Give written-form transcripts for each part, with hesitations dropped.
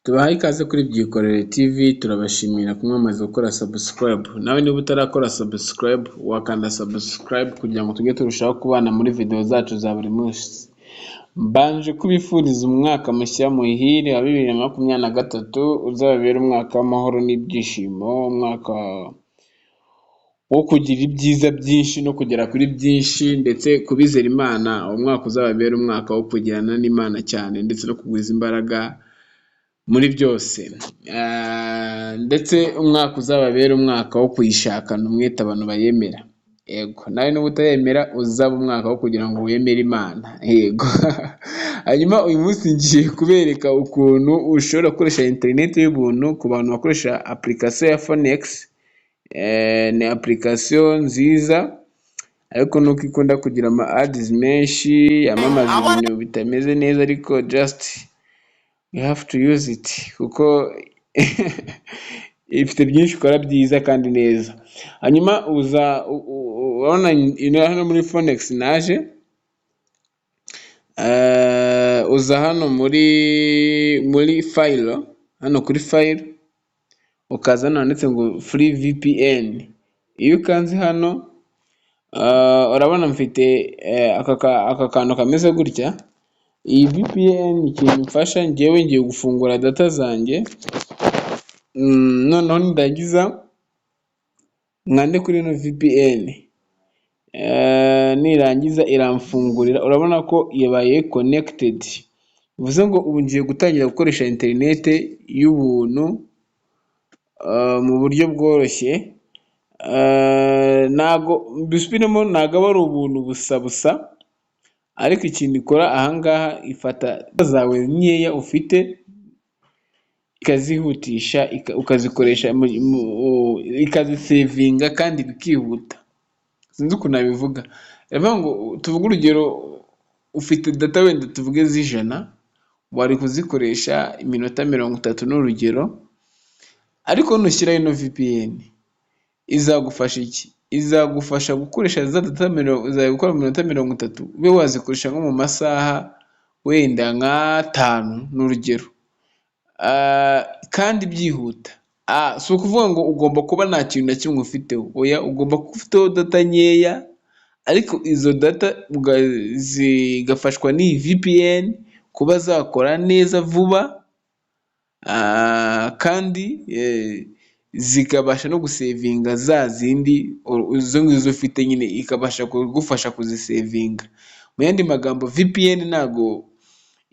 Tubahaye ikaze kuri Byikorere TV, turabashimira ko mwamaze gukora subscribe. Nawe niba utarakora subscribe, wakanda subscribe kugira ngo tujye turushaho kubana muri video zacu za buri munsi. Mbanje kubifuriza umwaka mushya muhire wa 2023, uzababere umwaka w'amahoro n'ibyishimo, umwaka wo kugira ibyiza byinshi no kugera kuri byinshi, ndetse kubizera Imana, umwaka uzababere umwaka wo kwegerana n'Imana cyane ndetse no kugwiza imbaraga muri byose, ndetse umwaka uzababere umwaka wo kuyishakana umwete abantu bayemera. Yego, nawe niba utayemera, uzaba umwaka wo kugira ngo wemere Imana. Yego. Hanyuma uyu munsi ngiye kubereka ukuntu ushobora gukoresha interineti y'ubuntu ku bantu bakoresha application ya Phoenix. Ni application nziza, ariko nuko ikunda kugira ama ads menshi yamamaza ibintu bitameze neza, ariko just you have to use it kuko ifite byinshi ikora byiza kandi neza. Hanyuma uza urabona hano muri Phoenix naje, uza hano muri file, hano kuri file, ukaza hano handitse ngo "free VPN". Iyo ukanze hano, urabona mfite aka kantu kameze gutya. Iyi VPN ikintu imfasha, njyewe ngiye gufungura data zanjye, noneho nindangiza nkande kuri ino VPN, nirangiza iramfungurira. Urabona ko yabaye connected, bivuze ngo ubu ngiye gutangira gukoresha interineti y'ubuntu mu buryo bworoshye. Ntago mbisubiremo, ntago aba ari ubuntu busa busa, ariko ikintu ikora ahangaha, ifata zawe nkeya ufite ikazihutisha, ukazikoresha, ikazisavinga kandi bikihuta. Sinzi ukuntu nabivuga. Biravuga ngo, tuvuge urugero, ufite data wenda tuvuge z'ijana, wari kuzikoresha iminota 30, ni urugero, ariko nushyiraho ino VPN izagufasha iki? Izagufasha gukoresha za data zawe gukora mu minota 30, ube wazikoresha nko mu masaha wenda nk'atanu, ni urugero, kandi byihuta. Si ukuvuga ngo ugomba kuba nta kintu na kimwe ufiteho, oya, ugomba kuba ufiteho data nkeya, ariko izo data zigafashwa n'iyi VPN kuba zakora neza vuba, kandi zikabasha no gusavinga za zindi, izo ngizo ufite nyine ikabasha kugufasha kuzisavinga. Mu yandi magambo, VPN ntago,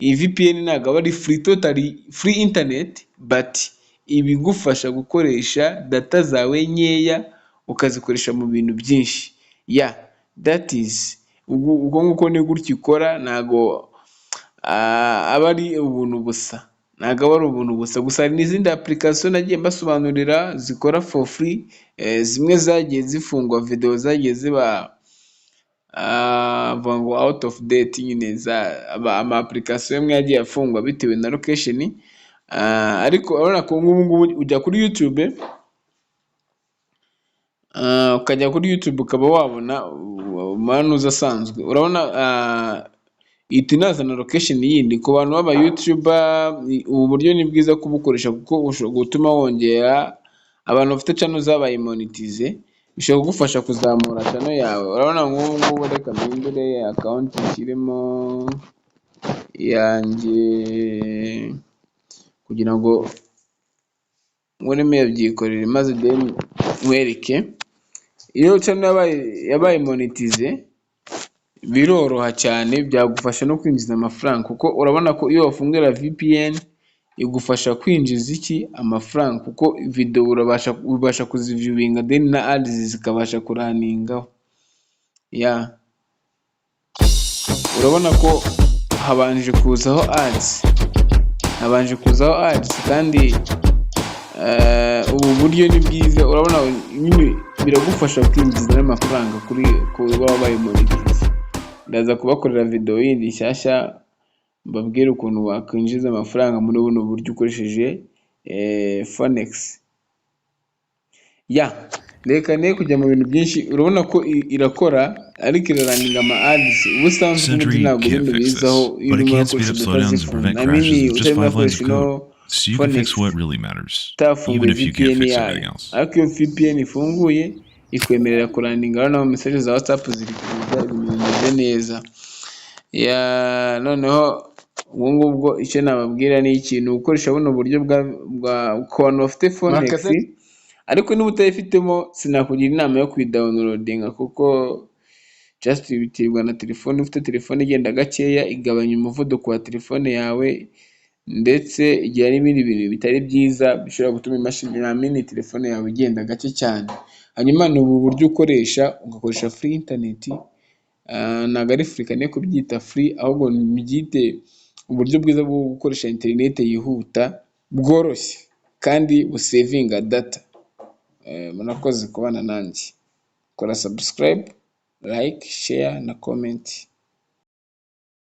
iyi VPN ntago aba ari free, totally free internet, but iba igufasha gukoresha data zawe nkeya ukazikoresha mu bintu byinshi. Yeah, that is ubwo nguko, ni gutya ikora. Ntago aba ari ubuntu busa, ntago aba ari ubuntu busa gusa. Hari n'izindi application nagiye mbasobanurira zikora for free, zimwe zagiye zifungwa, video zagiye ziba bavuga ngo out of date nyine, ama application amwe yagiye afungwa bitewe na location, ariko urabona ko nk'ubu ngubu ujya kuri YouTube, ukajya kuri YouTube ukaba wabona amanuza asanzwe. Urabona ihita inazana location yindi. Ku bantu b'aba YouTuber, ubu buryo ni bwiza kubukoresha kuko bushobora gutuma wongera, abantu bafite channel zabaye monetize, bishobora kugufasha kuzamura channel yawe. Urabona nk'ubu ngubu, reka mpindure account, nshyiremo iyanjye kugira ngo nkuremo iya Byikorere, maze then nkwereke. Iyo channel yabaye monetize biroroha cyane, byagufasha no kwinjiza amafaranga, kuko urabona ko iyo wafungura VPN igufasha kwinjiza iki? Amafaranga, kuko video ubasha kuziviewinga, then na ads zikabasha kurunningaho. Yeah, urabona ko habanje kuzaho ads, habanje kuzaho ads, kandi ubu buryo ni bwiza. Urabona nyine biragufasha kwinjiza n'amafaranga kuri kuba wabaye monetize. Ndaza kubakorera video yindi nshyashya mbabwire ukuntu wakwinjiza amafaranga muri buno buryo ukoresheje Phoenix. Yeah, reka ne kujya mu bintu byinshi. Urabona ko irakora, ariko irarunninga ama ads. Ubusanzwe ubundi Sentry ntabwo can't bino fix bizaho this, iyo but it urimo can speed urakoresha up data slowdowns and zifunze, prevent I mean crashes with just utarimo 5 lines urakoresha of ino code. So you can Phoenix fix what really matters, itafunguye even if you can't VPN fix yayo. everything else. Ariko iyo VPN ifunguye, ikwemerera kurunninga. Noneho message za WhatsApp ziri kuza, ibintu bimeze neza. Ya, noneho ubwo ngubwo icyo nababwira ni ikintu gukoresha buno buryo bwa ku bantu bafite Phoenix. Mwakaze. Ariko niba utayifitemo, sinakugira inama yo kuyidownloadinga, kuko just biterwa na telefone ufite. Telefone igenda gakeya, igabanya umuvuduko wa telefone yawe, ndetse igira n'ibindi bintu bitari byiza bishobora gutuma imashini ya mini telefone yawe igenda gake cyane. Hanyuma ni ubu buryo ukoresha, ugakoresha free internet. Ntabwo ari free, kane kubyita free, ahubwo mbyite uburyo bwiza bwo gukoresha internet yihuta, bworoshye kandi busavinga data. Murakoze kubana nanjye. Kora subscribe, like, share na comment.